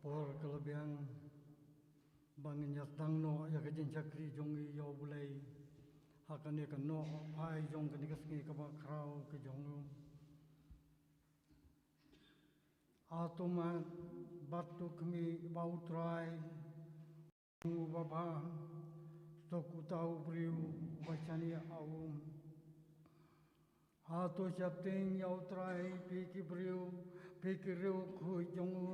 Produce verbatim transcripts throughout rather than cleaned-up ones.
Por ka la biang ba ngin ïa sdang noh ïa ka jingshakri jong ngi ïa U Blei ha kane ka noh phai jong kane ka sngi kaba khraw ka jong u. A to mad bad to khmih ba U Trai uba bha, to kut ïa u briew uba shaniah ha u. Hato sheptieng ïa U Trai phi ki briew, phi ki riewkhuid jong u,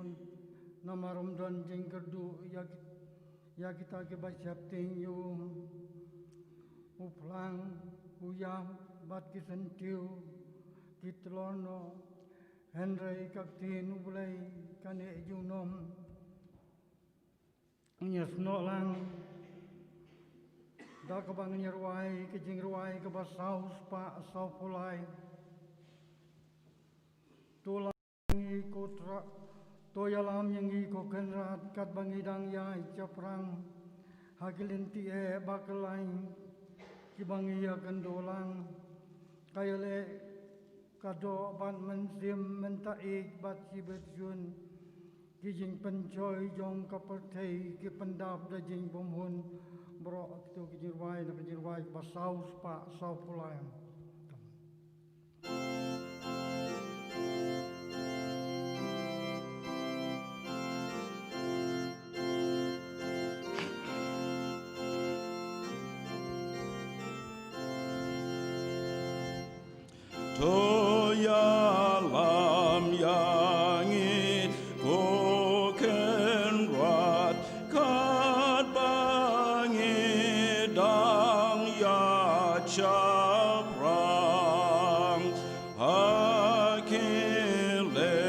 namar ym don jingkyrduh ïa ki, ïa kita kiba sheptieng ïa u. U phlang, u ïap bad ki syntiew ki tlot noh, hynrei ka ktien U Blei ka neh junom. Ngin ïa snoh lang da kaba ngin ïa rwai ka jingrwai kaba saw spah saw phew lai. To lam ïa ngi ko Trai, to ïalam ïa ngi ko Kynrad katba ngi dang ïaid shaphrang ha ki lynti eh ba kyllain kiba ngi ïakynduh lang. Ka ïaleh ka doh bad mynsiem mynta ïeit bad shibit shun. Ki jingpynshoi jong ka pyrthei ki pyndap da jingbymhun. Baroh kito ki jingrwai na ka jingrwai ba saw spah saw phew lai. To ïalam ïa ngi ko Kynrad katba ngi dang ïaid shaphrang ha ki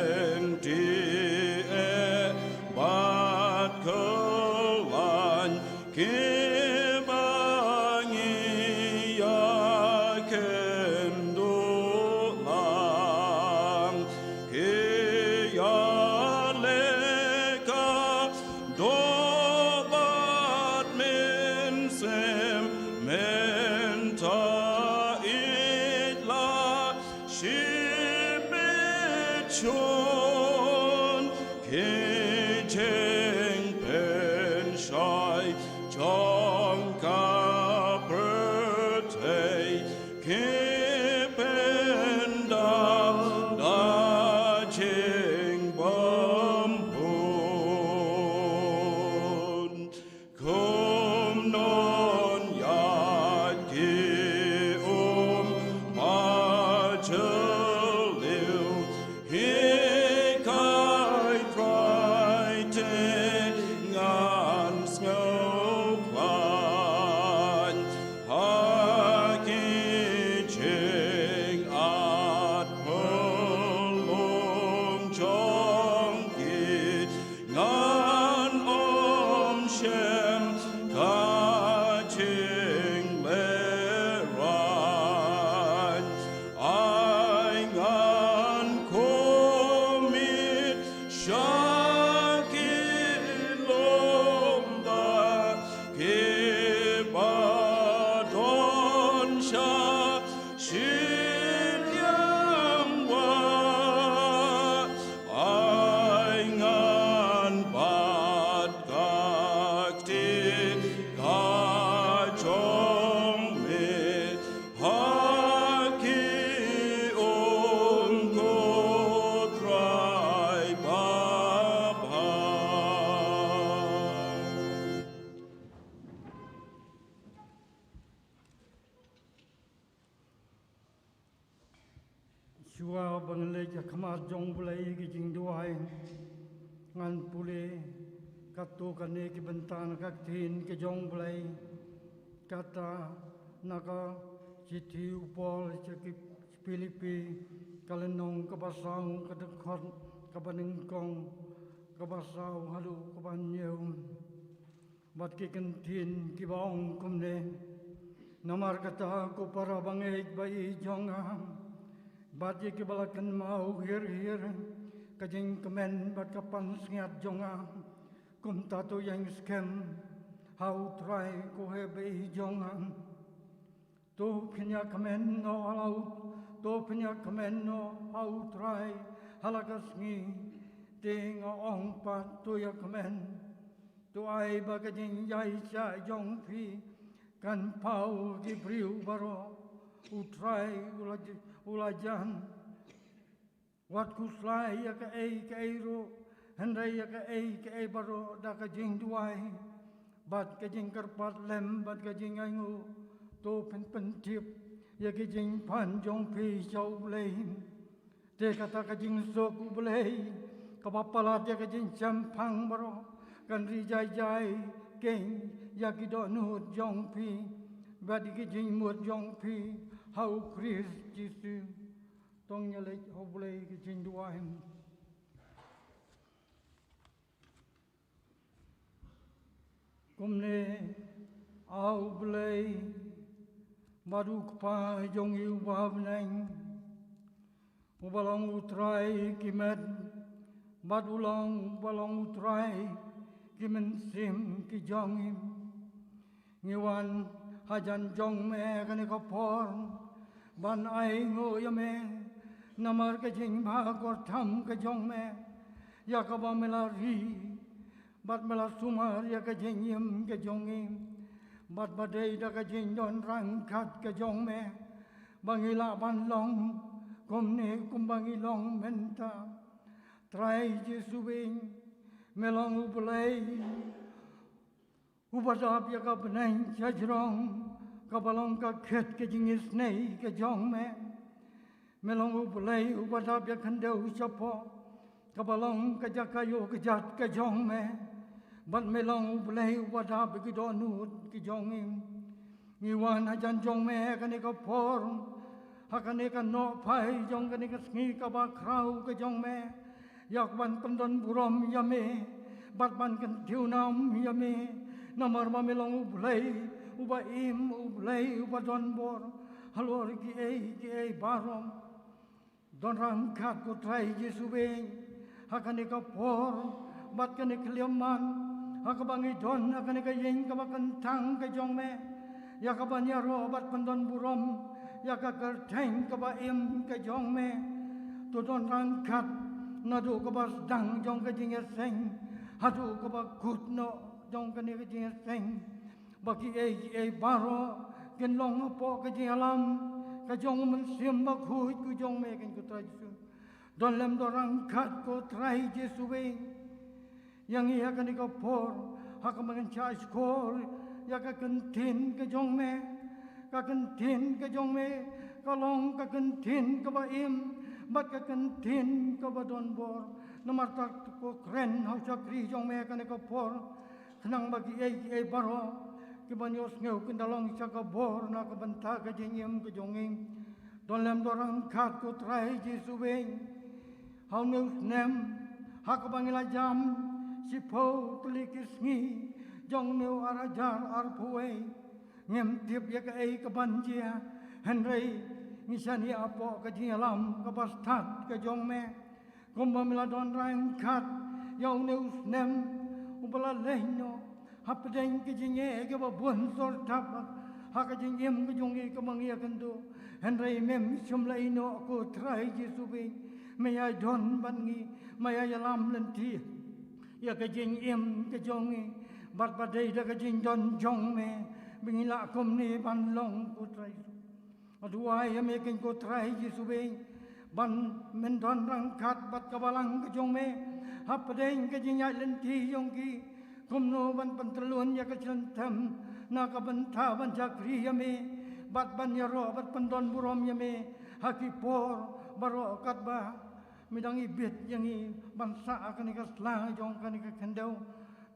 lynti eh bad kyllain kiba ngi ïakynduh lang. Ki ïaleh ka doh bad mynsiem mynta ïeit la shibit shun. Ki jingpynshoi jong ka pyrthei ki pyndap da jingbymhun. Kumno ïaid ki um ba jylliew, hikai Trai te ngan sngewkhlaiñ ha ki jingat pynlong jong ki. Ngan ym shem ka jinglehrain. Ai ngan kumne sha ki lum da kiba don sha shiliang wah. Ai ngan bat ka kti ka jong me ha ki um ko Trai babha. Shuwa ba ngan leit ha khmat jong U Blei ki jingduwai, ngan pule katto katne ki bynta na ka ktien ka jong U Blei. Kata na ka shithi u Paul sha ki Philippi, ka lynnong kaba saw, ka dkhot kaba nyngkong, kaba saw haduh kaba hynñiew. Bad ki kyntien kiba ong kumne. Namar kata ko para bangeit ba ïeit jong nga, bad ïa kiba la kynmaw hir hir ka jingkmen bad ka pansngiat jong nga, kumta to ïeng skhem ha U Trai ko heh ba ïeit jong nga. To phin ïa kmen noh ha la U, to phin ïa kmen noh ha U Trai ha la ka sngi. Te nga ong pat, to ïa kmen, to ai ba ka jingïaishah jong phi kan paw ki briew baroh. U Trai u la j-, u la jan. Wat khuslai ïa kaei kaei ruh, hynrei ïa kaei kaei baroh da ka jingduwai bad ka jingkyrpad lem bad ka jingainguh, to phin pyntip ïa ka jingpan jong phi sha U Blei. Te kata ka jingsuk U Blei kaba palat ïa ka jingshemphang baroh kan ri jai jai keiñ ïa ki dohnud jong phi bad ïa ki jingmut jong phi ha U Khrist Jisu. To ngin ïa leit ha U Blei ki jingduwai. Kumne, A U Blei bad U Kpa jong ngi uba ha bneng, uba long U Trai ki met, bad u long, uba long U Trai ki mynsiem ki jong ngi. Ngi wan hajan jong me kane ka por ban ainguh ïa me namar ka jingbha kyrtham ka jong me, ïa kaba me la ri bad me la sumar ïa ka jingim ka jong ngi. Bad ba dei da ka jingdon ryngkat ka jong me ba ngi lah ban long kumne kumba ngi long mynta. Trai Jisu, me long U Blei uba dap ïa ka bneng sha jrong, kaba long ka khet ka jingisynei ka jong me. Me long U Blei uba dap ïa ka khyndew shapoh, kaba long ka jaka ïoh kjat ka jong me. Bad me long U Blei uba dap ïa ki dohnud ki jong ngi. Ngi wan hajan jong me kane ka por, ha kane ka nohphai jong kane ka sngi kaba khraw ka jong me, ïa ka ban pyndon burom ïa me bad ban kyntiew nam ïa me, namar ba me long U Blei uba im, U Blei uba don bor halor kiei kiei baroh. Don ryngkat ko Trai Jisu, ha kane ka por bad kane ka khyllipmat, ha kaba ngi don ha kane ka ïing kaba kyntang ka jong me, ïa ka ban ïaroh bad pyndon burom ïa ka kyrteng kaba im ka jong me. To don ryngkat naduh kaba sdang jong ka jingïaseng haduh kaba kut noh jong kane ka jingïaseng, ba kiei kiei baroh kin long hapoh ka jingïalam ka jong U Mynsiem Bakhuid ka jong me, keiñ ko Trai Jisu. Don lem don ryngkat ko Trai Jisu, ïa ngi ha kane ka por, ha kaba ngin shah shkor ïa ka kyntien ka jong me. Ka kyntien ka jong me ka long ka kyntien kaba im bad ka kyntien kaba don bor. Namar kata to kren ha u shakri jong me ha kane ka por, khnang ba kiei kiei baroh kiban ïohsngew kin da long sha ka bor na ka bynta ka jingim ka jong ngi. Don lem don ryngkat ko Trai Jisu, ha une u snem ha kaba ngi la jam shiphew tylli ki sngi jong une u ar hajar arphew wei. Ngim tip ïa kaei kaban jia, hynrei ngi shaniah hapoh ka jingïalam kaba stad ka jong me. Kumba me la don ryngkat ïa une u snem uba la leit noh, hapdeng ki jingeh kiba bun sor thap ha ka jingim ka jong ngi kaba ngi ïakynduh, hynrei mem shym la ïehnoh ko Trai Jisu, me ïai don bad ngi, me ïai ïalam lynti ïa ka jingim ka jong ngi. Bad ba dei da ka jingdon jong me ba ngi lah kumne ban long ko Trai. Nga duwai ïa me, keiñ ko Trai Jisu, ban men don ryngkat bad ka balang ka jong me hapdeng ka jingïaid lynti jong ki, kumno ban pyntylun ïa ka jingthem na ka bynta ban shakri ïa me bad ban ïaroh bad pyndon burom ïa me ha ki por baroh katba me dang ibit ïa ngi ban sah ha kane ka sla jong kane ka khyndew.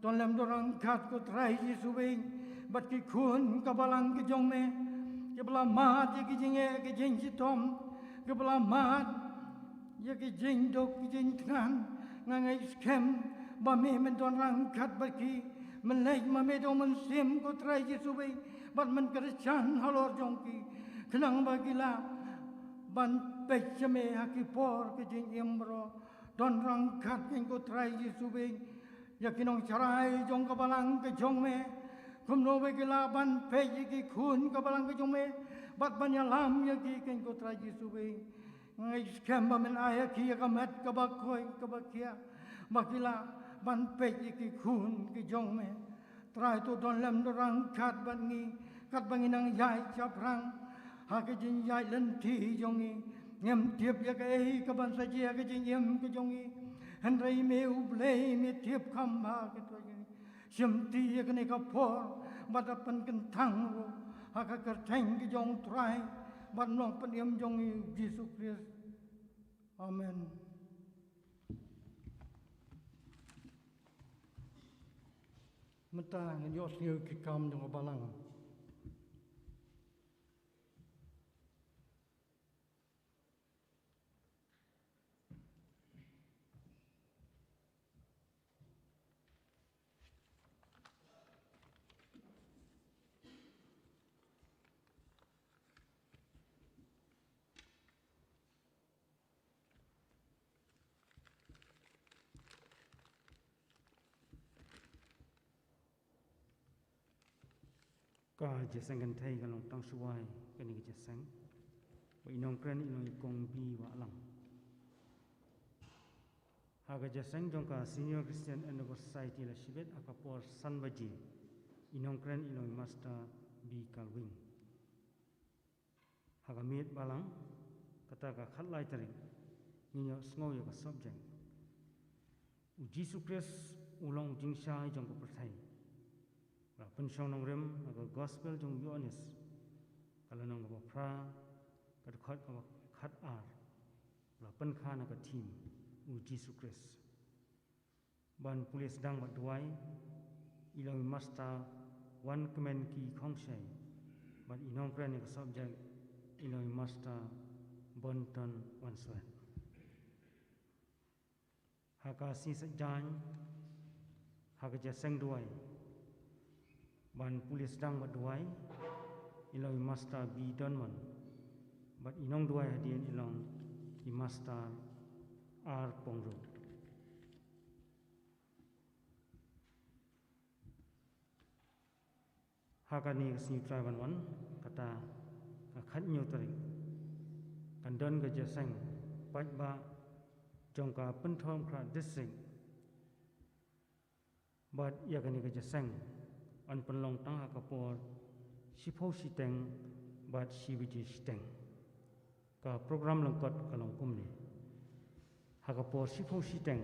Don lem don ryngkat ko Trai Jisu, bad ki khun ka balang ka jong me kiba la mad ïa ki jingeh ki jingshitom, kiba la mad ïa ki jingduk ki jingthngan. Nga ngeit skhem ba me men don ryngkat bad ki, men leit ma me da U Mynsiem ko Trai Jisu, bad men kyrshan halor jong ki, khnang ba ki lah ban peit sha me ha ki por ka jingim baroh. Don ryngkat, keiñ ko Trai Jisu, ïa ki nongsharai jong ka balang ka jong me, kumno ba ki lah ban peit ïa ki khun ka balang ka jong me bad ban ïalam ïa ki, keiñ ko Trai Jisu. Nga ngeit skhem ba men ai ïa ki ïa ka met kaba koit kaba khiah, ba ki lah ban peit ïa ki khun ki jong me. Trai, to don lem don ryngkat bad ngi katba ngi nang ïaid shaphrang ha ka jingïaid lynti jong ngi. Ngim tip ïa kaei kaban sa jia ka jingim ka jong ngi, hynrei me U Blei me tip kham bha. Kito jong ngi shimti ïa kane ka por bad da pynkyntang ruh ha ka kyrteng ka jong U Trai bad Nongpynim jong ngi U Jisu Khrist. Amen. Mynta ngin ïohsngew ki kam jong ka balang. Ka jingïaseng kynthei ka long tang shuwa ïa kane ka jingïaseng. Ba i nongkren i long i Kong B. Wahlang. Ha ka jingïaseng jong ka Senior Christian Endeavour Society la shibit ha ka por san baje. I nongkren i long i Master B. Kalwing. Ha ka miet balang, kata ka khatlai tarik, ngin ïohsngew ïa ka subject U Jisu Khrist u long u jingshai jong ka pyrthei. La pynshong nongrim ha ka Gospel jong u Ïoannis, ka lynnong kaba phra, ka dkhot kaba khatar. La pynkha na ka theme U Jisu Khrist. Ban pule sdang bad duwai i long i Master Wankmenki Khongshei, bad i nongkren ïa ka subject i long i Master Bonton Wanswet. Ha ka sngi Saitjaiñ, ha ka jingïaseng duwai, ban pule sdang bad duwai i long i Master B. Donmon, bad i nongduwai hadien i long i Master R. Pongrup. Ha kane ka sngi U Trai ban wan, kata ka khathynñiew tarik, kan don ka jingïaseng paidbah jong ka Pynthorumkhrah District. Bad ïa kane ka jingïaseng yn pynlong tang ha ka por shiphew shiteng bad shi baje shiteng. Ka program lyngkot ka long kumne. Ha ka por shiphew shiteng,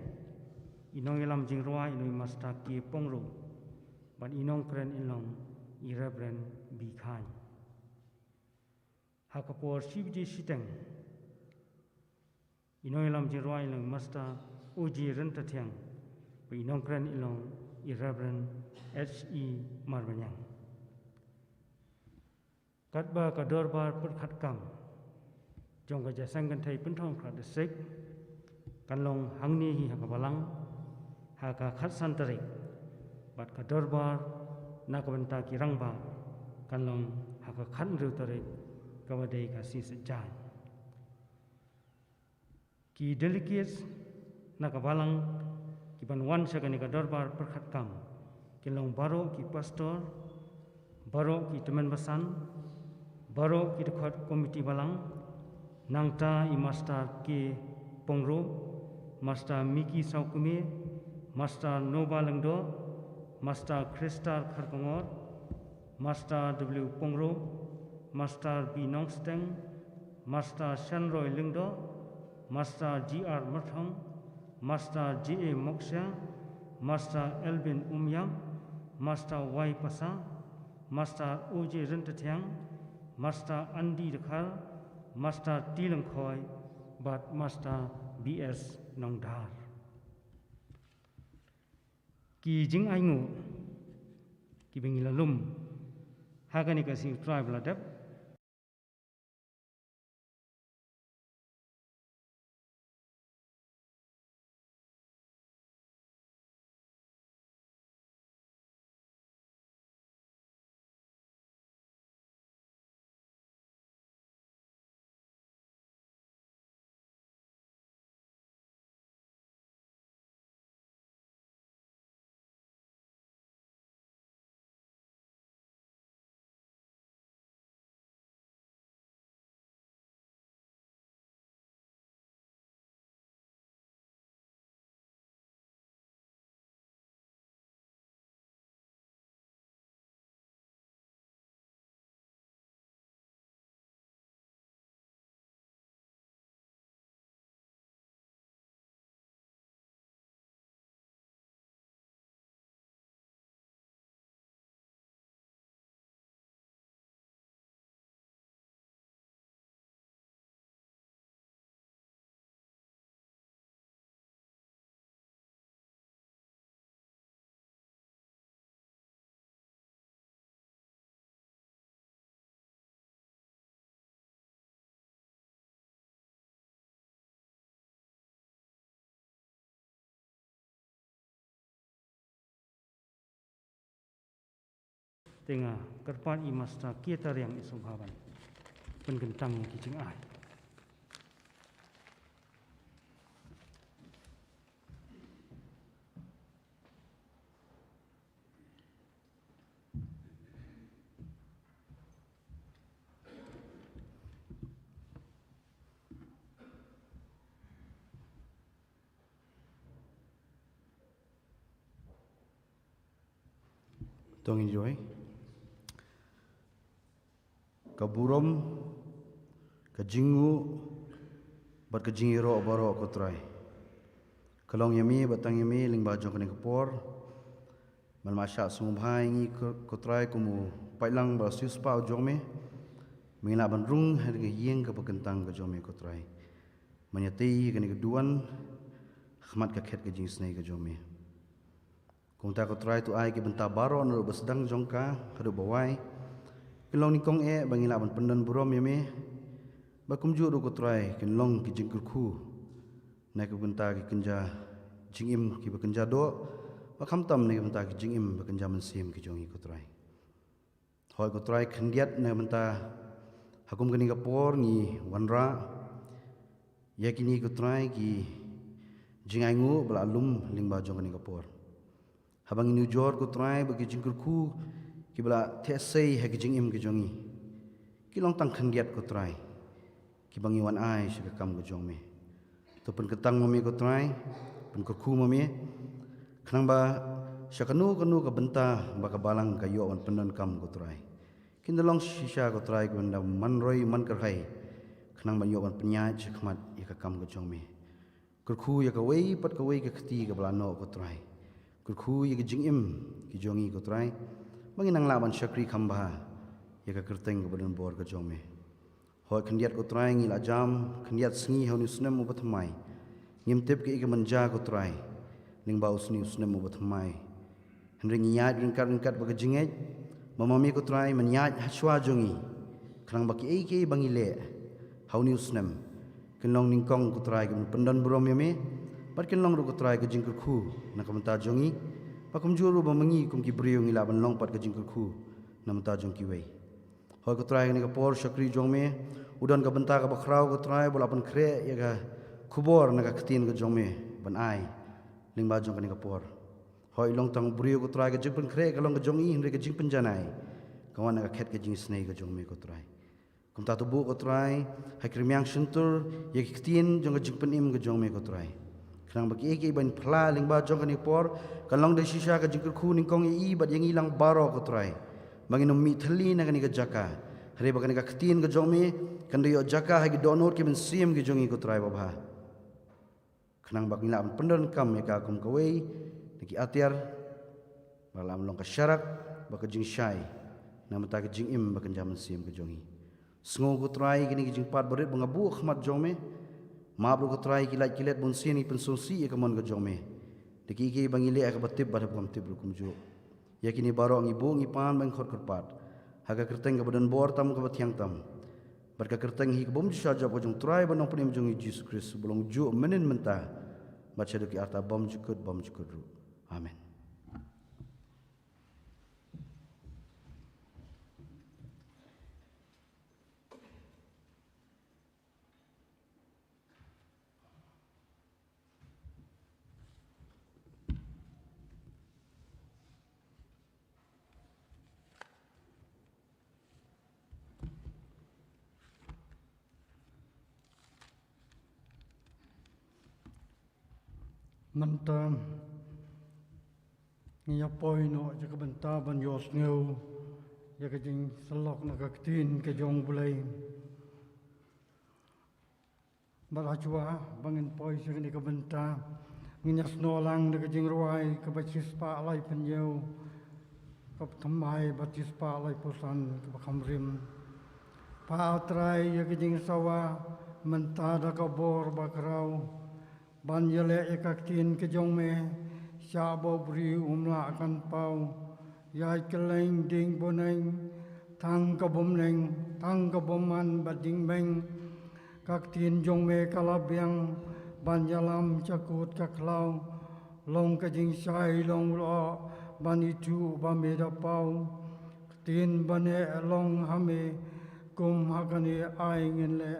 i nongïalam jingrwai i long i Master K. Pongrup, bad i nongkren i long i Reverend B. Khaiñ. Ha ka por shi baje shiteng, i nongïalam jingrwai i long i Master O. J. Ryntathiang, bad i nongkren i long i Reverend H. E. Marbaniang. Katba ka dorbar pyrkhat kam jong ka jingïaseng kynthei Pynthorumkhrah District kan long hangne hi ha ka balang ha ka khatsan tarik, bad ka dorbar na ka bynta ki rangbah kan long ha ka khathynriew tarik, kaba dei ka sngi Saitjaiñ. Ki delegates na ka balang ki ban wan sha kane ka dorbar pyrkhat kam ki long baroh ki pastor, baroh ki tymmen basan, baroh ki dkhot komiti balang, nangta i Master K. Pongrup, Master Miki Sawkmie, Master Noba Lyngdoh, Master Christa Kharkongor, Master W. Pongrup, Master B. Nongsteng, Master Shanroy Lyngdoh, Master G. R. Myrthong, Master J. A. Moksha, Master Elvin Umïap, Master Y. Pasa, Master O. J. Ryntathiang, Master Andy Dkhar, Master T. Lyngkhoi, bad Master B. S. Nongdhar. Ki jingainguh kiba ngi la lum ha kane ka sngi U Trai ba la dep. Te nga kyrpad ïa i Master Kiatariang Isubhaban ban kyntang ïa ki jingai. To ngin duwai. Ka burom, ka jingnguh, bad ka jingïaroh baroh ko Trai, ka long ïa me bad tang ïa me lyngba jong kane ka por. Ban ma shah sngewbha ïa ngi ko, ko Trai, kum u paidlang bad u siewspah u jong me, ba ngin lah ban rung ha ka ïing kaba kyntang ka jong me ko Trai. Ban ïatei ïa kane ka duwan ha khmat ka khet ka jingisynei ka jong me. Kumta ko Trai, to ai ki bynta baroh naduh ba sdang jong ka haduh ba wai, kin long nyngkong eh ba ngin lah ban pyndon burom ïa me. Bad kumjuh ruh ko Trai, kin long ki jingkyrkhu na ki bynta ki kynja jingim kiba kynja doh, bad khamtam na ki bynta ki jingim ba kynja mynsiem ki jong ngi ko Trai. Hooid ko Trai, khyndiat na ka bynta ha kum kane ka por ngi wanrah ïa kine ko Trai ki jingainguh ba la lum lyngba jong kane ka por. Haba ngi nujor ko Trai ba ki jingkyrkhu kiba la theh sei ha ki jingim ki jong ngi, ki long tang khyndiat ko Trai, kiba ngi wan ai sha ka kam ka jong me. To pynkyntang ma me ko Trai, pynkyrkhu ma me, khnang ba sha kano kano ka bynta ba ka balang ka ïoh ban pyndonkam ko Trai, kin da long shisha ko Trai kiban da man roi man kyrhai, khnang ban ïoh ban pynïaid sha khmat ïa ka kam ka jong me. Kyrkhu ïa kawei pat kawei ka kti kaba la noh ko Trai. Kyrkhu ïa ka jingim ki jong ngi ko Trai, ba ngin nang lah ban shakri kham bha ïa ka kyrteng kaba donbor ka jong me. Hooid khyndiat ko Trai, ngi la jam khyndiat sngi ha une u snem uba thymmai. Ngim tip kaei ka mynja ko Trai lyngba une u snem uba thymmai. Hynrei ngi ïaid ryngkat ryngkat bad ka jingngeit ba ma me ko Trai men ïaid ha shuwa jong ngi, khnang ba kiei kiei ba ngi leh ha une u snem kin long nyngkong ko Trai kiban pyndon burom ïa me, bad kin long ruh ko Trai ka jingkyrkhu na ka bynta jong ngi, bad kumjuh ruh ba ma ngi kum ki briew ngi lah ban long pat ka jingkyrkhu na ka bynta jong kiwei. Hooid ko Trai, kane ka por shakri jong me u don ka bynta kaba khraw ko Trai, ba u la pynkhreh ïa ka khubor na ka ktien ka jong me ban ai lyngba jong kane ka por. Hooid, long tang u briew ko Trai, ka jingpynkhreh ka long ka jong i, hynrei ka jingpynjanai ka wan na ka khet ka jingisynei ka jong me ko Trai. Kumta to buh ko Trai ha ki rmiang shyntur ïa ki ktien jong ka jingpynim ka jong me ko Trai, khnang ba kiei kiei ban phla lyngba jong kane ka por kan long da shisha ka jingkyrkhu nyngkong ïa i bad ïa ngi lang baroh ko Trai, ba ngin ym mih thylli na kane ka jaka, hynrei ba kane ka ktien ka jong me kan da ïoh jaka ha ki dohnud ki mynsiem ki jong ngi ko Trai babha, khnang ba ngin lah ban pyndonkam ïa ka kum kawei na ki atiar ba lah ban long ka sharak bad ka jingshai na ka bynta ka jingim bad ka jingim mynsiem ka jong ngi. Sngew ko Trai kine ki jingpad barit ba nga buh ha khmat jong me. Map ruh ko Trai ki lait ki let bunsien ngi pynsngewsih ïa ka mon ka jong me da kiei kiei ba ngi leh ha kaba tip bad ha kaba ym tip ruh kumjuh. Ïa kine baroh ngi buh ngi pan bad ngi khot kyrpad ha ka kyrteng kaba donbor tam kaba thiang tam, bad ka kyrteng hi ka bym ju shah jop ka jong u Trai bad Nongpynim jong ngi Jisu Khrist, ba long juh mynhynnin mynta bad shaduh ki arta bymjukut bymjukut ruh. Amen. Mynta ngin ïa poi noh ïa ka bynta ban ïohsngew ïa ka jingsyllok na ka ktien ka jong U Blei. Bad ha shuwa ba ngin poi sha kane ka bynta, ngin ïa snoh lang da ka jingrwai kaba shispah laiphew hynñiew, kaba thymmai bad shispah laiphew san kaba kham rim. Pha Trai ïa ka jingsawa mynta da ka bor ba khraw, ban ïaleh ïa ka ktien ka jong me, shah ba u briew um lah kan paw. Ïa kylleng ding bneng, tang ka bym neng, tang ka bym man bad ding meng. Ka ktien jong me ka la biang ban ïalam sha kut ka khlaw. Long ka jingshai long u lyoh ban ithuh ba me da paw. Ktien ba neh long ha me, kum ha kane ai ngin leh.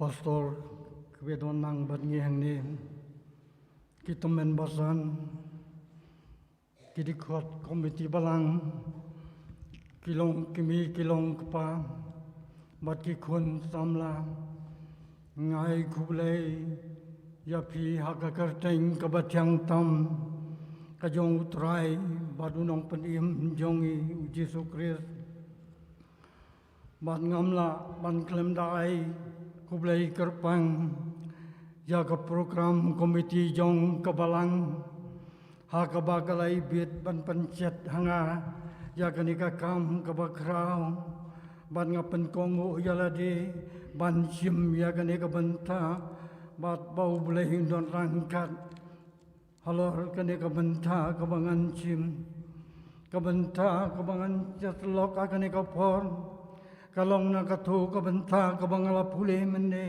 Pastor, kiba don nang bad ngi hangne, ki tymmen basan, ki dkhot komiti balang, ki long kmie, ki long kpa, bad ki khun samla, nga ai khublei ïa phi ha ka kyrteng kaba thiang tam ka jong U Trai bad U Nongpynim jong ngi U Jisu Khrist. Bad ngam lah ban khlem da ai khublei kyrpang ïa ka program komiti jong ka balang, ha kaba ka la ibit ban pynshet ha nga ïa kane ka kam kaba khraw. Bad nga pynkohnguh ïa lade ban shim ïa kane ka bynta, bad ba U Blei un don ryngkat halor kane ka bynta kaba ngan shim. Ka bynta kaba ngan ïasyllok ha kane ka por ka long na katto ka bynta kaba nga la pule mynne.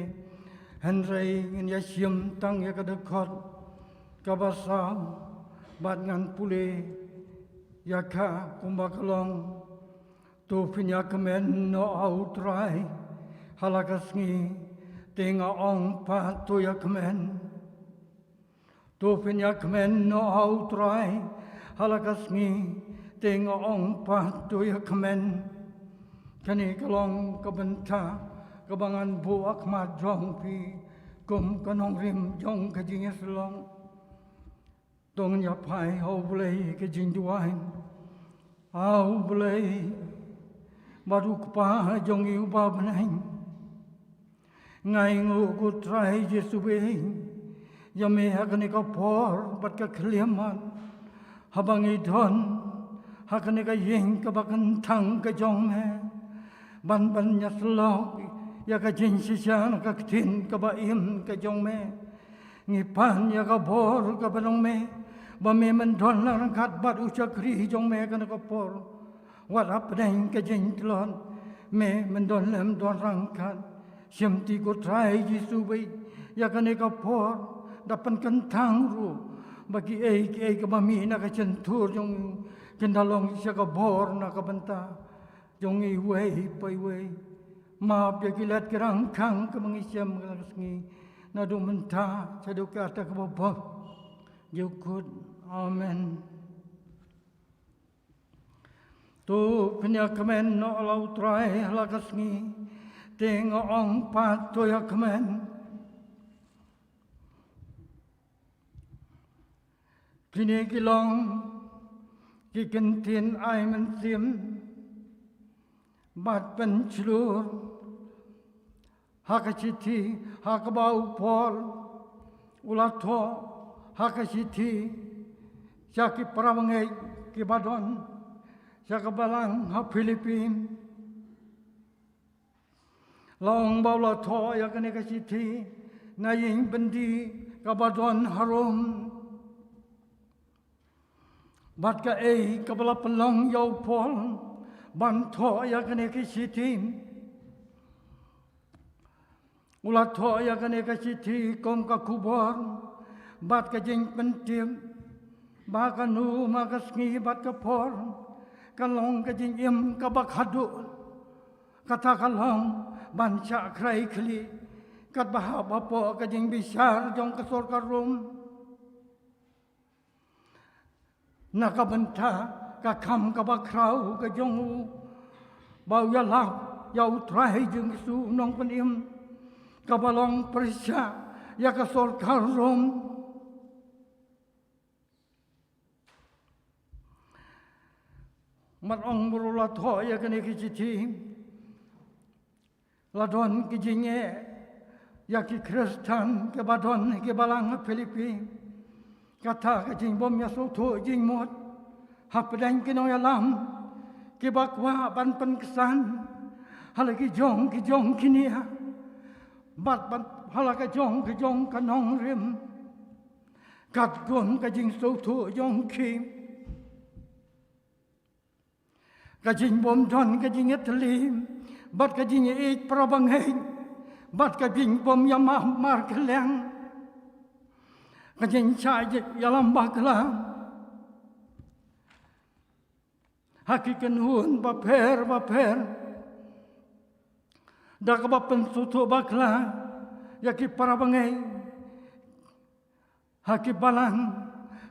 Hynrei ngin ïa shim tang ïa ka dkhot kaba saw, bad ngan pule ïa ka kumba ka long. To phin ïa kmen noh ha U Trai ha la ka sngi, te nga ong pat to ïa kmen. To phin ïa kmen noh ha U Trai ha la ka sngi, te nga ong pat to ïa kmen. Kane ka long ka bynta kaba ngan buh ha khmat jong phi kum ka nongrim jong ka jingïasyllok. To ngin ïa phai ha U Blei ka jingduwai. A U Blei bad U Kpa jong ngi uba bneng, nga ainguh ko Trai Jisu bad ïa me ha kane ka por bad ka khyllipmat, haba ngi don ha kane ka ïing kaba kyntang ka jong me, ban ban ïasyllok ïa ka jingshisha na ka ktien kaba im ka jong me. Ngi pan ïa ka bor kaba long me, ba me men don lang ryngkat bad u shakri jong me ha kane ka por. Wat hapdeng ka jingtlot, me men don lem don ryngkat. Shimti ko Trai Jisu bad ïa kane ka por, da pynkyntang ruh ba kiei kiei kiba mih na ka shyntur jong u kin da long sha ka bor na ka bynta jong ngi iwei pa iwei. Map ïa ki lad ki rangkhang kaba ngi shem ha la ka sngi, naduh mynta shaduh ka kata kaba bud. Ju kut. Amen. To pynïakmen noh ïa U Trai ha la ka sngi. Te nga ong pat, to ïakmen. Kine ki long ki kyntien ai mynsiem bad pynshlur ha ka shithi ha kaba u Paul u la thoh ha ka shithi sha ki para bangeit kiba don sha ka balang ha Philippi. La ong ba u la thoh ïa kane ka shithi na ïing byndi kaba don ha Rom. Bad kaei kaba la pynlong ïa u Paul ban thoh ïa kane ka shithi? U la thoh ïa kane ka shithi kum ka khubor bad ka jingpyntip ba kano ma ka sngi bad ka por ka long ka jingim kaba khadduh. Kata ka long ban shah krai khlieh katba hap hapoh ka jingbishar jong ka sorkar Rom. Na ka bynta ka kam kaba khraw ka jong u, ba u ïalap ïa U Trai Jisu Nongpynim, kaba long pyrshah ïa ka sorkar Rom. Mar ong ba u la thoh ïa kane ka shithi, la don ka jingeh ïa ki Khristan kiba don ha ki balang ha Philippi. Kata ka jingbym ïasngewthuh jingmut hapdeng ki nongïalam kiba kwah ban pynksan ha la ki jong ki jong ki nia bad ban ha la ka jong ka jong ka nongrim katkum ka jingsngewthuh jong ki. Ka jingbym don ka jingïatylli bad ka jingïeit para bangeit bad ka jingbym ïamap markylliang. Ka jingshah ïalam bakla ha ki kynhun bapher bapher da kaba pynsngewthuh bakla ïa ki para bangeit ha ki balang.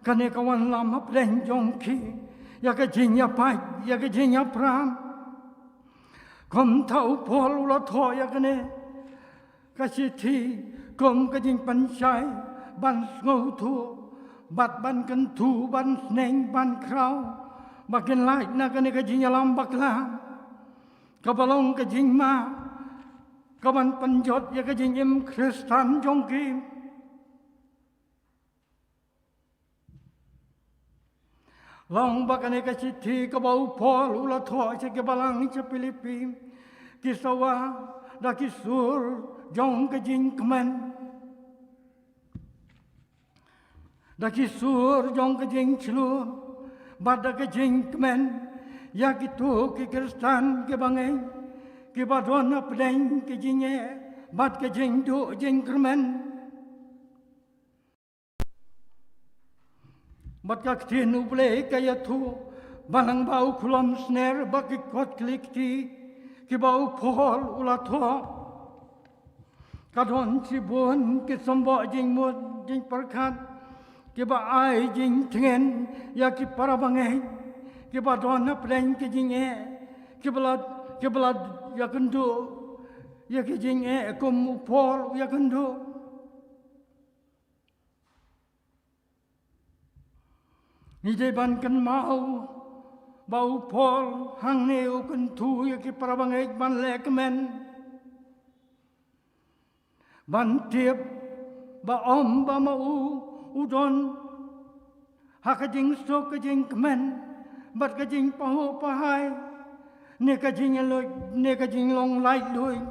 Kane ka wanlam hapdeng jong ki ïa ka jingïapait, ïa ka jingïapram. Kumta u Paul u la thoh ïa kane ka shithi kum ka jingpynshai ban sngewthuh bad ban kyntu ban sneng ban khraw ba kin lait na kane ka jingïalam bakla kaba long ka jingma kaban pynjot ïa ka jingim Khristan jong ki. Long ba kane ka shithi kaba u Paul u la thoh sha ki balang sha Philippi ki sawa da ki sur jong ka jingkmen, da ki sur jong ka jingshlur bad da ka jingkmen ïa kito ki Khristan kiba ngeit kiba don hapdeng ka jingeh bad ka jingduh jingkyrmen. Bad ka ktien U Blei ka ïathuh ba nang ba u khlem sner ba ki kot kli kti kiba u Paul u la thoh ka don shibun ki symboh jingmut jingpyrkhat kiba ai jingtngen ïa ki para bangeit kiba don hapdeng ki jingeh kiba la kiba la ïakynduh ïa ki jingeh kum u Paul u ïakynduh. Ngi dei ban kynmaw ba u Paul hangne u kyntu ïa ki para bangeit ban leh kmen ban tip ba ym ba ma u u don ha ka jingsuk ka jingkmen bad ka jingpahuh pahai ne ka jingïaluid ne ka jinglong laitluid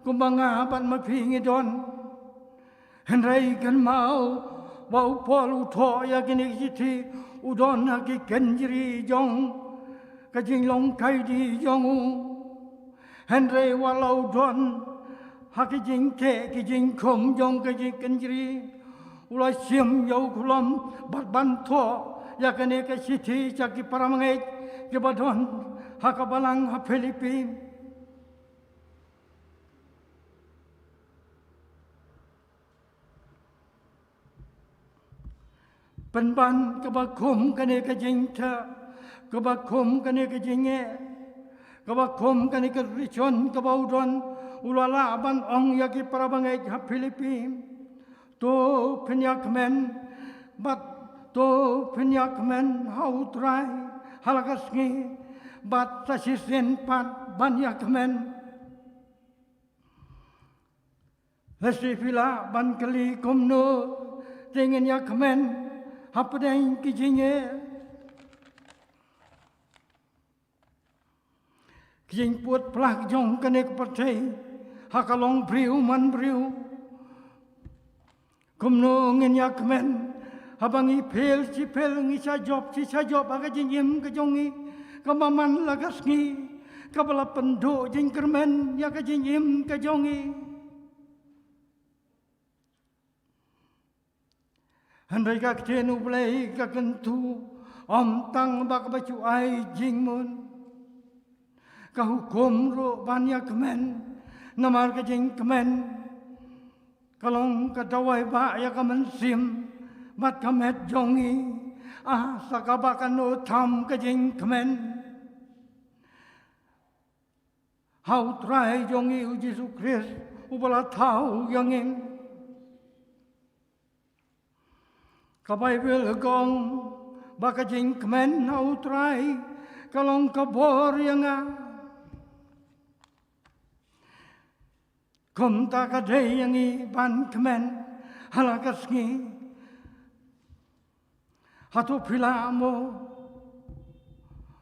kumba nga bad ma phi ngi don. Hynrei kynmaw ba u Paul u thoh ïa kine ki shithi u don ha ki kynjri jong ka jinglong kaidi jong u. Hynrei wat la u don ha ki jingteh ki jingkhum jong ka jingkynjri u la shim ïa u khlem bad ban thoh ïa kane ka shithi sha ki para bangeit kiba don ha ka balang ha Philippi. Pynban kaba khum kane ka jingtha, kaba khum kane ka jingeh, kaba khum kane ka rishon, kaba u don u la lah ban ong ïa ki para bangeit ha Philippi. To phin ïa kmen, bad to phin ïa kmen ha U Trai ha la ka sngi, bad sa shisien pat ban ïa kmen. Lehse phi lah ban kylli kumno te ngin ïa kmen hapdeng ki jingeh. Ki jingput pla jong kane ka pyrthei ha ka long briew man briew. Kumno ngin ïa kmen haba ngi phel shi phel, ngi shah jop shi shah jop ha ka jingim ka jong ngi, kaba man la ka sngi kaba la pynduh jingkyrmen ïa ka jingim ka jong ngi. Hynrei ka ktien U Blei ka kyntu, ym tang ba kaba shu ai jingmut, ka hukum ruh ban ïa kmen. Namar ka jingkmen ka long ka dawai ba ïa ka mynsiem bad ka met jong ngi. Ah, sa kaba kan ym tham ka jingkmen. Ha U Trai jong ngi U Jisu Khrist uba la thaw ïa ngi. Ka Baibl ka ong ba ka jingkmen ha U Trai ka long ka bor ïa nga. Kumta ka dei ïa ngi ban kmen ha la ka sngi. Hato phi lah mo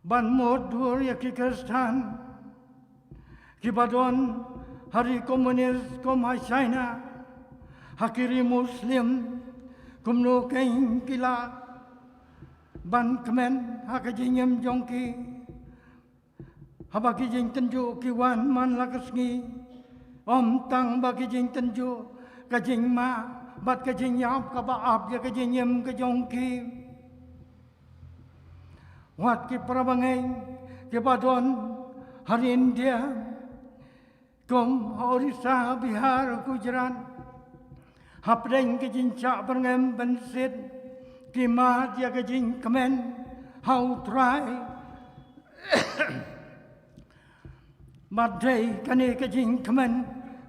ban mut dur ïa ki Khristan kiba don ha ri komunis kum ha China, ha ki ri Muslim, kumno kein ki lah ban kmen ha ka jingim jong ki? Haba ki jingtynjuh ki wan man la ka sngi, ym tang ba ki jingtynjuh, ka jingma bad ka jingïap kaba ap ïa ka jingim ka jong ki. Wat ki para bangeit kiba don ha ri India, kum ha Orissa, Bihar, Gujarat, hapdeng ki jingshah byrngem bynsied, ki mad ïa ka jingkmen ha U Trai. Bad dei kane ka jingkmen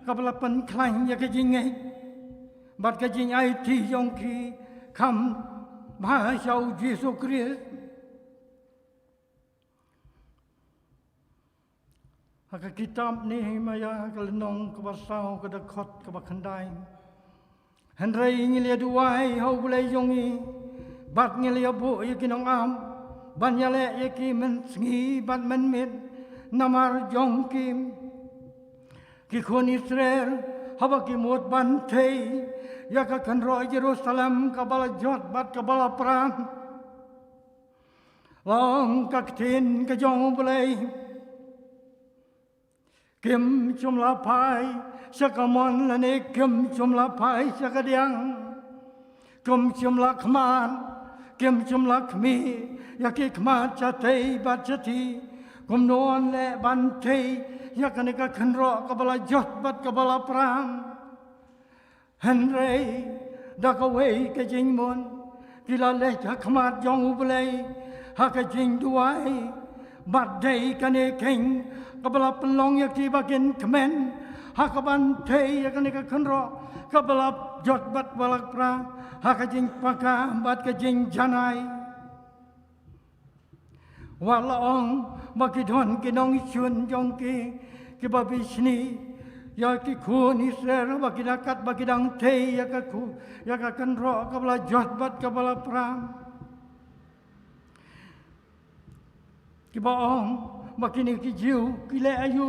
kaba la pynkhlaiñ ïa ka jingngeit bad ka jingaiti jong ki kham bha sha U Jisu Khrist. Ha ka kitab Nehemaïah ka lynnong kaba saw, ka dkhot kaba khyndai. Hynrei ngi la duwai ha U Blei jong ngi, bad ngi la buh ïa ki nongap ban ïaleh ïa ki mynsngi bad mynmiet namar jong ki. Ki khun Israel haba ki mut ban thei ïa ka kynroh Jerusalem kaba la jot bad kaba la pra, la ong ka ktien ka jong U Blei, kim shym la phai sha ka mon lane kim shym la phai sha ka diang. Kim shym la khmat, kim shym la khmih ïa ki khmat shatei bad shathie. Kumno yn leh ban thei ïa kane ka kynroh kaba la jot bad kaba la pra? Hynrei da kawei ka jingmut ki la leit ha khmat jong U Blei ha ka jingduwai. Bad dei kane kein kaba la pynlong ïa ki ba kin kmen ha kaban thei ïa kane ka kynroh kaba la jot bad ba la pra ha ka jingpaka bad ka jingjanai. Wat la ong ba ki don ki nongshun jong ki kiba bishni ïa ki khun Israel ba ki da kat ba ki dang thei ïa ka khu, ïa ka kynroh kaba la jot bad kaba la pra. Kiba ong ba kine ki Jiw ki leh aïu,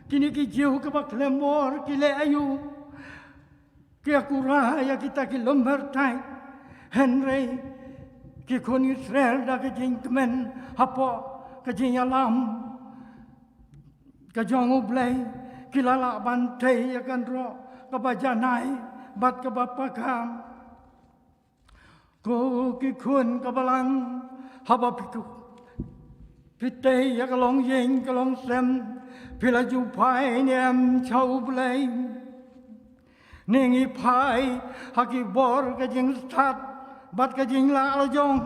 kine ki Jiw kiba khlem bor ki leh aïu, ki ïa kura ïa kita ki lum byrthait. Hynrei ki khun Israel da ka jingkmen hapoh ka jingïalam ka jong U Blei ki la lah ban thei ïa ka kynroh kaba janai bad kaba paka. Ko ki khun ka balang, haba phi ku, Phi tei ïa ka long ïing ka long sem, phi la ju phai ne em sha U Blei? Ne ngi phai ha ki bor ka jingstad bad ka jinglah la jong?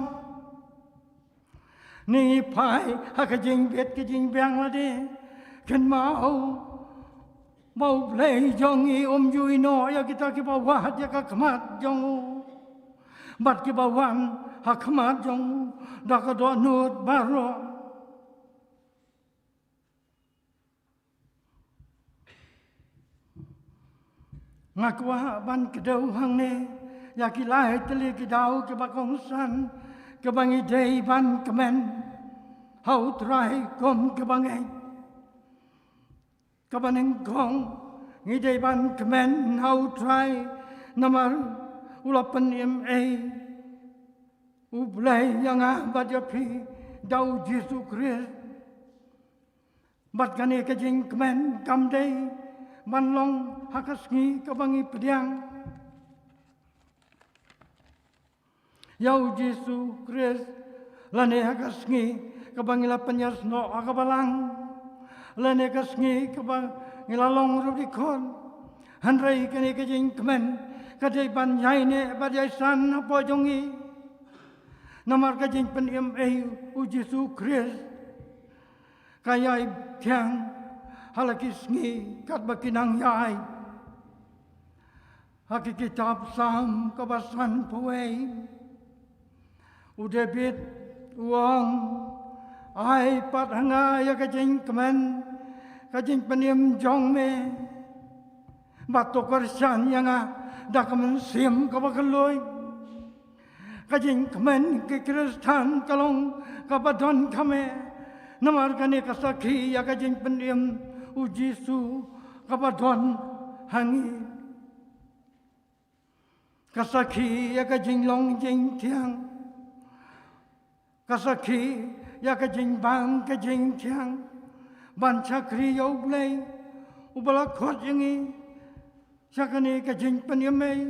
Ne ngi phai ha ka jingbit ka jingbiang lade? Kynmaw ba U Blei jong ngi um ju ïehnoh ïa kita kiba wad ïa ka khmat jong u bad kiba wan ha khmat jong u da ka dohnud baroh. Nga kwah ban kdew hangne ïa ki lai tylli ki daw kiba kongsan kiba ngi dei ban kmen ha U Trai kum kiba ngeit. Kaba nyngkong, ngi dei ban kmen ha U Trai namar u la pynim ei U Blei ïa nga bad ïa phi da U Jisu Khrist. Bad kane ka jingkmen kam dei ban long ha ka sngi kaba ngi pdiang ïa U Jisu Khrist, lane ha ka sngi kaba ngi la pynïasnoh ha ka balang, lane ka sngi kaba ngi la long ruh dkhot. Hynrei kane ka jingkmen ka dei ban ïaineh bad ïaisan hapoh jong ngi. Namar ka jingpynim ei U Jisu Khrist ka ïai thiang ha la ki sngi katba ki nang ïai. Ha ki kitab Salm kaba sanphew wei, u David u ong, ai pat ha nga ïa ka jingkmen ka jingpynim jong me, bad to kyrshan ïa nga da ka mynsiem kaba kylluid. Ka jingkmen ki Khristan ka long kaba donkam eh, namar kane ka sakhi ïa ka jingpynim U Jisu kaba don ha ngi. Ka sakhi ïa ka jinglong jingthiang, ka sakhi ïa ka jingbang ka jingthiang ban shakri ïa U Blei uba la khot ïa ngi sha kane ka jingpynim ei.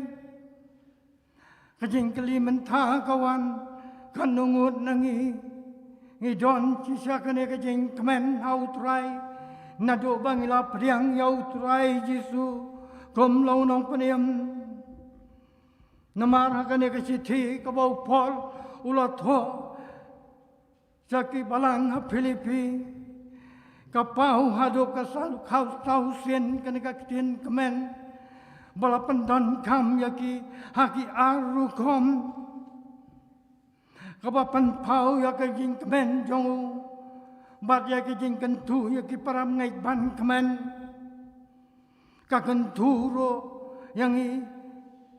Ka jingkylli mynta ka wan, katno ngut na ngi ngi don shisha kane ka jingkmen ha U Trai naduh ba ngi la pdiang ïa U Trai Jisu kum u Nongpynim? Namar ha kane ka shithi kaba u Paul u la thoh sha ki balang ha Philippi, ka paw haduh ka saw, ka saw sien kane ka ktien kmen ba la pyndonkam ïa ki ha ki ar rukom, kaba pynpaw ïa ka jingkmen jong u bad ïa ka jingkyntu ïa ki para bangeit ban kmen. Ka kyntu ruh ïa ngi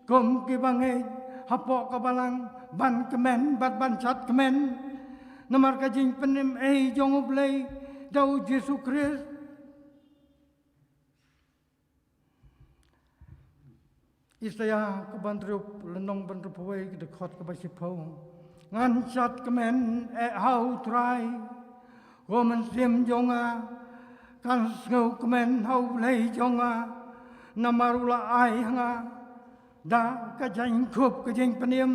kum kiba ngeit hapoh ka balang ban kmen bad ban shad kmen namar ka jingpynim ei jong U Blei da U Jisu Khrist. Isaïah kaba hynriew, lynnong ba hynriewphew wei, ka dkhot kaba shiphew. Ngan shad kmen eh ha U Trai, ko mynsiem jong nga, kan sngewkmen ha U Blei jong nga, namar u la ai ha nga da ka jingkhup ka jingpynim.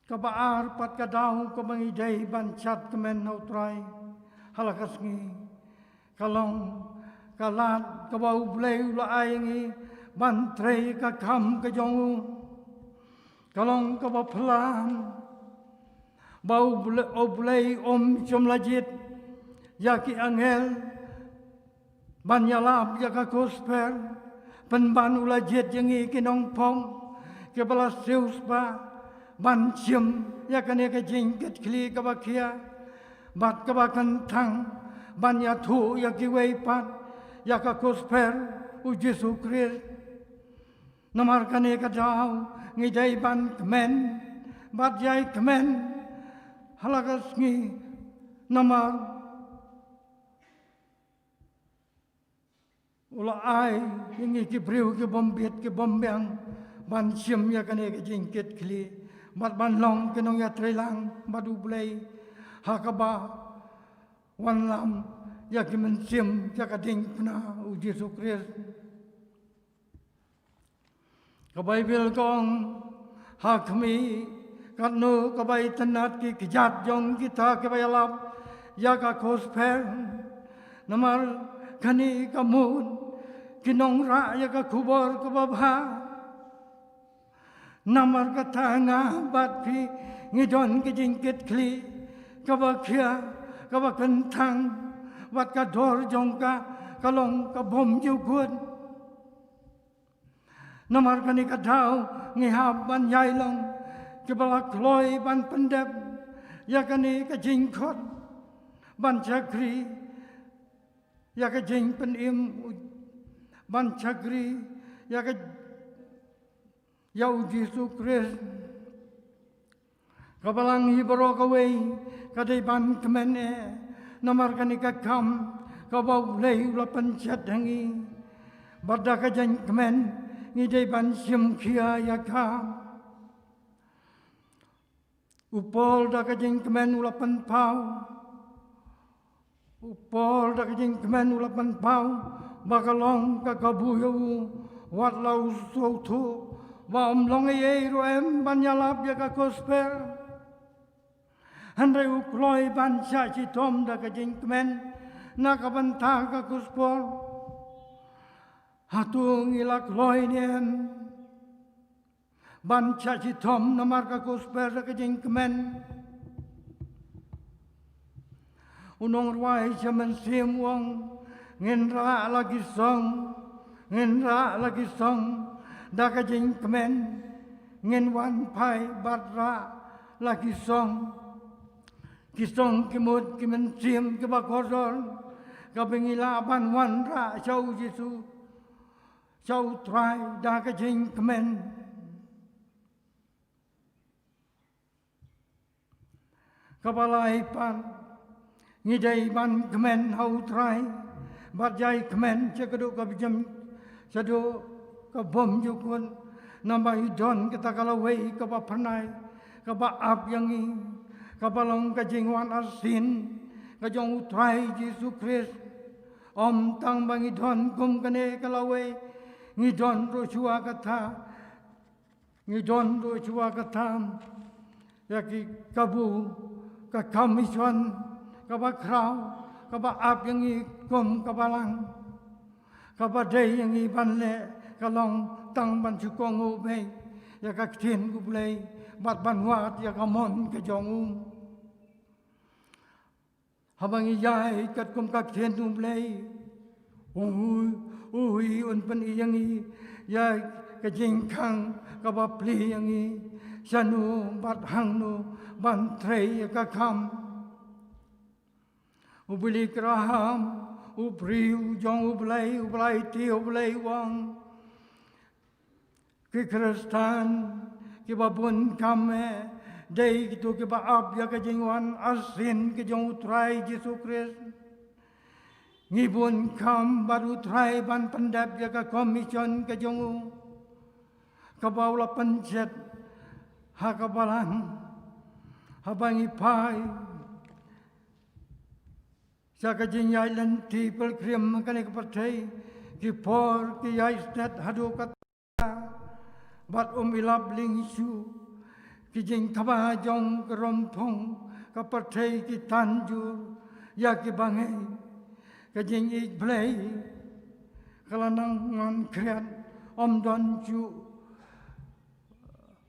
Kaba ar pat ka daw kaba ngi dei ban shad kmen ha U Trai ha la ka sngi ka long ka lad kaba U Blei u la ai ngi ban trei ka kam ka jong u. Ka long kaba phylla ba U Blei, U Blei um shym la jied ïa ki angel ban ïalap ïa ka Gospel, pynban u la jied ïa ngi ki nongpop kiba la siewspah ban shim ïa kane ka jingkitkhlieh kaba khia bad kaba kyntang ban ïathuh ïa kiwei pat ïa ka Gospel U Jisu Khrist. Namar kane ka daw ngi dei ban kmen bad ïai kmen ha la ka sngi, namar u la ai ïa ngi ki briew ki bym bit ki bym biang ban shim ïa kane ka jingkitkhlieh bad ban long ki nongïatreilang bad U Blei ha kaba wanlam ïa ki mynsiem ïa ka diengphna U Jisu Khrist. Ka Baibl ka ong, ha khmih Katno kaba itynnad ki kjat jong kita kiba ïalap ïa ka gospel. Namar kane ka mut ki nongrah ïa ka khubor kaba bha. Namar kata nga bad phi ngi don ka jingkitkhlieh kaba khia, kaba kynthang, bad ka dor jong ka ka long ka bym ju kut. Namar kane ka daw ngi hap ban ïai long kiba la kloi ban pyndep ïa kane ka jingkhot ban shakri ïa ka jingpynim, ban shakri ïa ka, ïa U Jisu Khrist. Ka Balang hi baroh kawei ka dei ban kmen eh, namar kane ka kam kaba U Blei u la pynshet ha ngi. Bad da ka jingkmen ngi dei ban shim khia ïa ka. U Paul da ka jingkmen u la pynpaw. U Paul da ka jingkmen u la pynpaw ba ka long ka kabu ïa u, wat la u sngewthuh ba ym long ei ei ruh em ban ïalap ïa ka gospel. Hynrei u kloi ban shah shitom da ka jingkmen na ka bynta ka gospel. Hato ngi la kloi ne em ban shah shitom namar ka gospel da ka jingkmen? U nongrwai sha mynsiem u ong, ngin rah la ki song, ngin rah la ki song da ka jingkmen, ngin wan phai bad rah la ki song. Ki song ki mut ki mynsiem kiba kordor, kaba ngi lah ban wanrah sha U Jisu, sha U Trai da ka jingkmen. Kaba lai pat, ngi dei ban kmen ha U Trai bad ïai kmen sha ka duh kaba jam, sha duh ka bym ju kut, namar i don kata ka lawei kaba phyrnai kaba ap ïa ngi, kaba long ka jingwan arsien ka jong U Trai Jisu Khrist. Ym tang ba ngi don kum kane ka lawei, ngi don ruh shuwa kata, ngi don ruh shuwa kata ïa ki kabu, ka kamishon kaba khraw kaba ap ïa ngi kum ka Balang, kaba dei ïa ngi ban leh ka long tang ban shu kohnguh beit ïa ka ktien U Blei bad ban wad ïa ka mon ka jong u. Haba ngi ïai katkum ka ktien U Blei, u, u hi un pyni ïa ngi ïa ka jingkhang kaba plie ïa ngi shano bad hangno ban trei ïa ka kam. U Billy Graham, u briew jong U Blei, u Blei te U Blei u ong, ki Khristan kiba bun kam eh dei kito kiba ap ïa ka jingwan arsien ka jong U Trai Jisu Khrist. Ngi bun kam bad U Trai ban pyndep ïa ka kamishon ka jong u, kaba u la pynshet ha ka Balang. Haba ngi phai sha ka jingïaid lynti pilgrim ha kane ka pyrthei, ki por ki ïai stet haduh katta bad ym i lap lieng shuh. Ki jingthaba jong ka romphong ka pyrthei ki tan jur ïa ki bangeit. Ka jingïeit Blei ka la nang ngan khriat, ym don shuh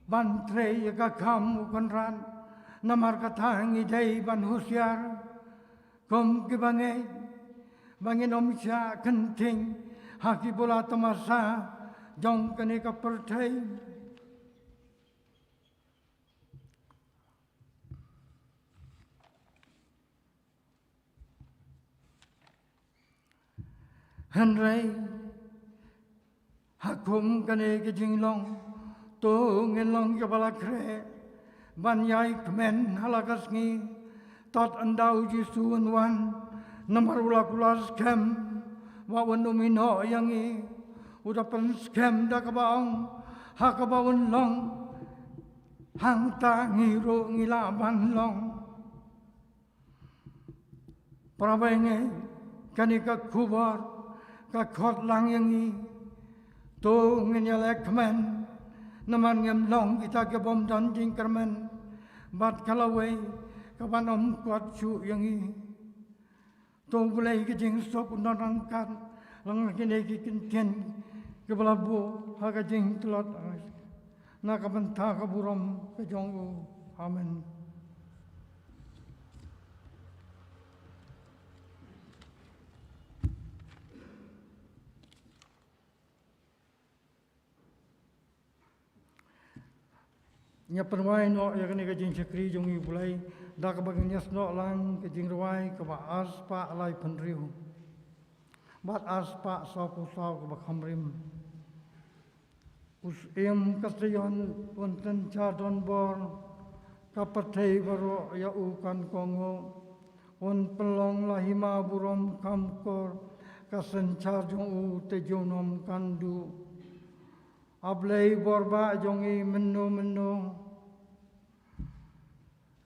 ban trei ïa ka kam U Kynrad. Namar kata ngi dei ban husiar kum ki bangeit ba ngin ym shah kynthing ha ki bula tamasa jong kane ka pyrthei. Hynrei ha kum kane ka jinglong, to ngin long kiba la khreh ban ïai kmen ha la ka sngi. Tad ynda U Jisu un wan, namar u la kular skhem ba un ym ïehnoh ïa ngi. U da pynskhem da kaba ong, ha kaba un long, hangta ngi ruh ngi lah ban long. Para bangeit, kane ka khubor ka khot lang ïa ngi. To ngin ïaleh kmen, namar ngim long kita ki bym don jingkyrmen. Bad ka lawei, ka ban ym kot shuh ïa ngi. To U Blei ka jingsuk un don ryngkat lang kine ki kyntien kiba la buh ha ka jingtlot na ka bynta ka burom ka jong u. Amen. Nga pynwai noh ïa kane ka jingshakri jong U Blei da kaba ngin ïasnoh lang ka jingrwai kaba arspah laiphew hynriew bad arspah sawphew saw kaba kham rim. U Syiem ka Sion un synshar donbor, ka pyrthei baroh ïa u kan kohnguh. Un pynlong la hima burom kham kor, ka synshar jong u te junom kan duh. A Blei bor ba jong ngi mynno mynno,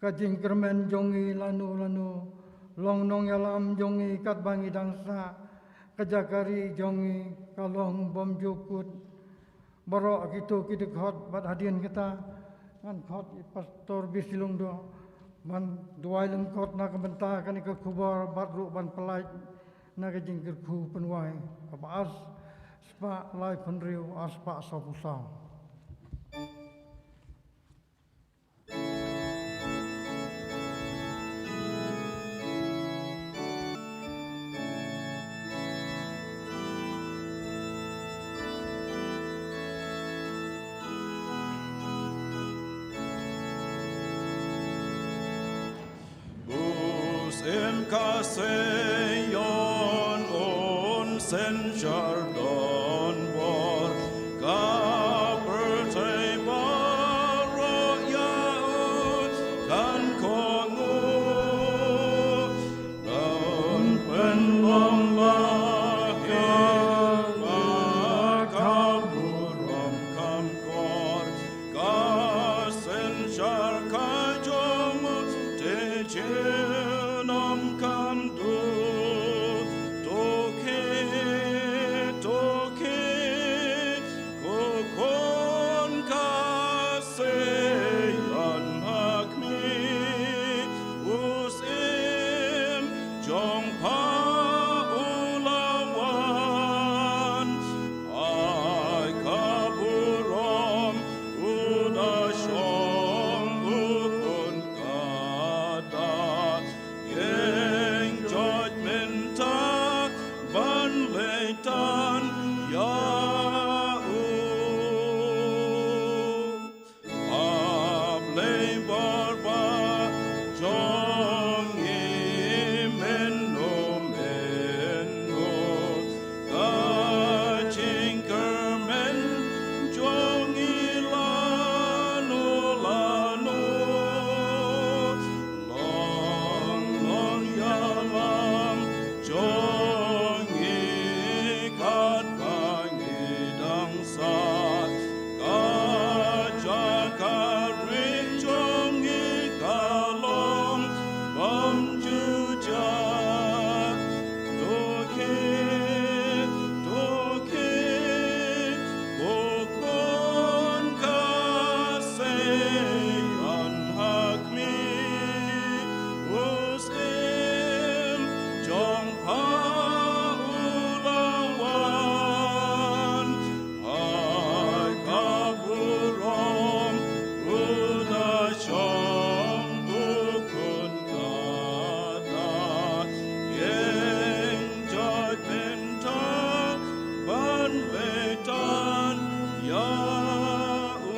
ka jingkyrmen jong ngi lano lano, long nongïalam jong ngi katba ngi dang sah, ka jaka ri jong ngi ka long bymjukut. Baroh kito ki dkhot bad hadien kata ngan khot ïa Pastor Bislung Doh ban duwai lyngkot na ka bynta kane ka khubor bad ruh ban pyllait na ka jingkyrkhu pynwai kaba arspah laiphew hynriew, arspah sawphew saw. Bus im ka Sion un synshar donbor, ka pyrthei baroh ïa u kan kohnguh. Don pynlong la ka, la ka burom kham kor, ka synshar ka jong u te junom kan duh. To khie, to khie, ko khun ka Sion ha khmih, u Syiem jong pha u la wan. Ai ka burom u da shong u khun ka dak, ïeng joit mynta ban leit tan ïa u. A Blei bor ba jong ngi mynno mynno, ka jingkyrmen jong ngi lano lano, long nongïalam jong ngi katba ngi dang sah, ka jaka ri jong ngi ka long bymjukut. To khie, to khie, ko khun ka Sion ha khmih, u Syiem jong pha u la wan. Ai ka burom u da shong u khun ka dak, ïeng joit mynta ban leit tan ïa u.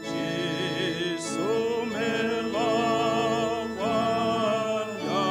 Jisu me la wan ïa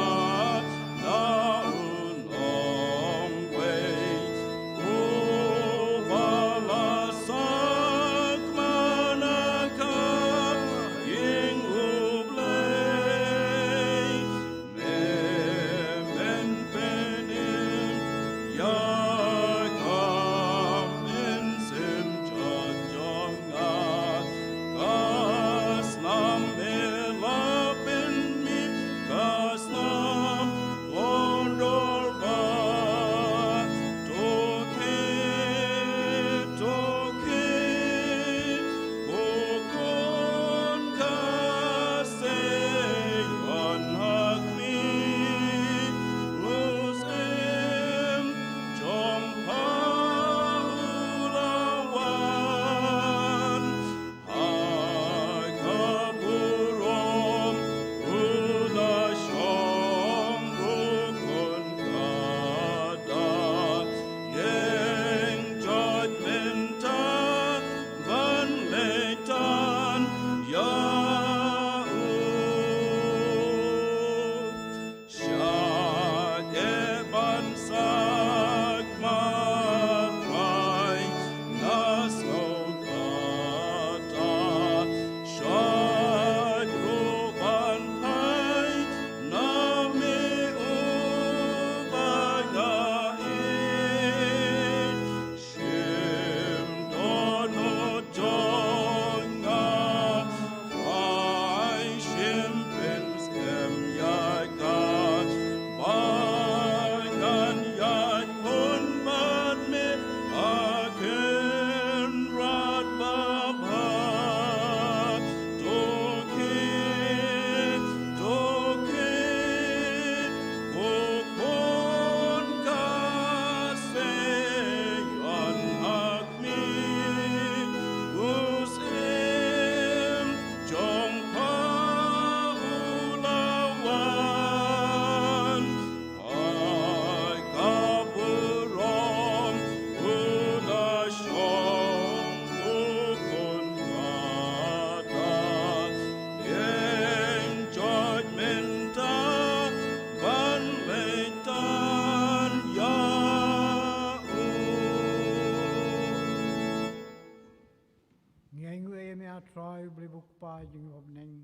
Jong ngi, Bapneng.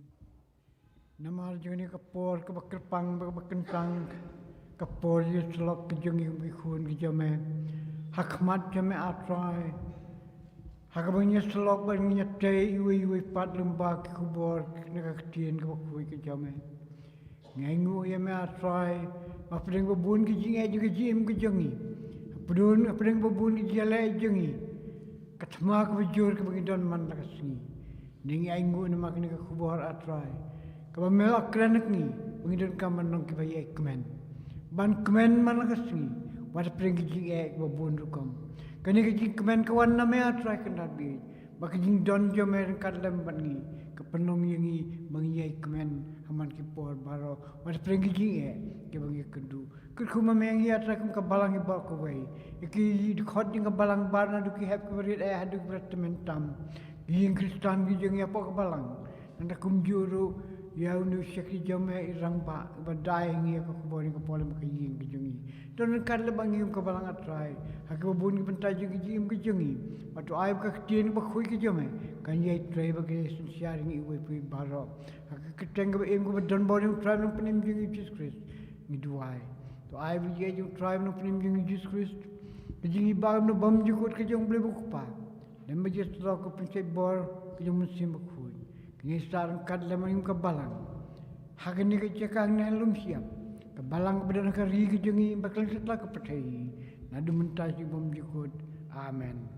Namar jong ngi ka por kaba kyrpang, kaba kyntang, ka por ïasyllok ka jong ngi, ki khun ki jong me ha khmat jong me, A Trai. Ha kaba ngi ïasyllok bad ngi ïatei iwei iwei pat lyngba ki khubor na ka ktien kaba khuid ka jong me. Ngi ainguh ïa me, A Trai, ba hapdeng ba bun ki jingeh jong ka jingim ka jong ngi, hapdeng, hapdeng ba bun ki jingeh jong ngi, ka thma kaba jur kaba ngi don man la ka sngi. Ngi ainguh namar kane ka khubor, A Trai, kaba me la kren ha ngi ba ngi donkam ban long kiba ïai kmen, ban kmen man la ka sngi wat hapdeng ki jingeh kiba bun rukom. Kane ka jingkmen ka wan na me, A Trai, kynrad bad ba ka jingdon jong me ryngkat lem bad ngi ka pynlong ïa ngi ba ngi ïai kmen ha man ki por baroh wat hapdeng ki jingeh kiba ngi kynduh. Kyrkhu ma me ïa ngi, A Trai, kum ka balang baroh kawei, ïa ki dkhot jong ka balang, bar naduh ki hep kiba rit eh haduh kiba rit tymmen tam, ki ïing Khristan ki jong ngi hapoh ka balang. Nangta kumjuh ruh ïa une u shakri jong me, i rangbah, ba dei ïa ngi ïa ka khubor ïa ka por lem ka ïing ka jong ngi. Don ryngkat lem bad ngi kum ka balang, A Trai, ha kiba bun ki bynta jong ka jingim ka jong ngi. Bad to ai ba ka ktien kaba khuid ka jong me kan ïai trei bad ka ïai synshar ïa ngi iwei pa iwei baroh. Ha ka kyrteng kaba im kaba donbor jong U Trai Nongpynim jong ngi, U Jisu Khrist, ngi duwai. To ai ba ka jingïeit jong U Trai Nongpynim jong ngi, U Jisu Khrist, ka jingïeit kaba bymjukut ka jong U Blei U Kpa, lem bad ka jingïasyllok, ka jingpynshait bor ka jong U Mynsiem Bakhuid, kin ïai sah ryngkat lem bad ngi kum ka balang ha kane ka jaka, hangne ha lum shyiap, ka balang kaba don ha ka ri ka jong ngi bad kylleng satlak ka pyrthei, naduh mynta sha bymjukut. Amen.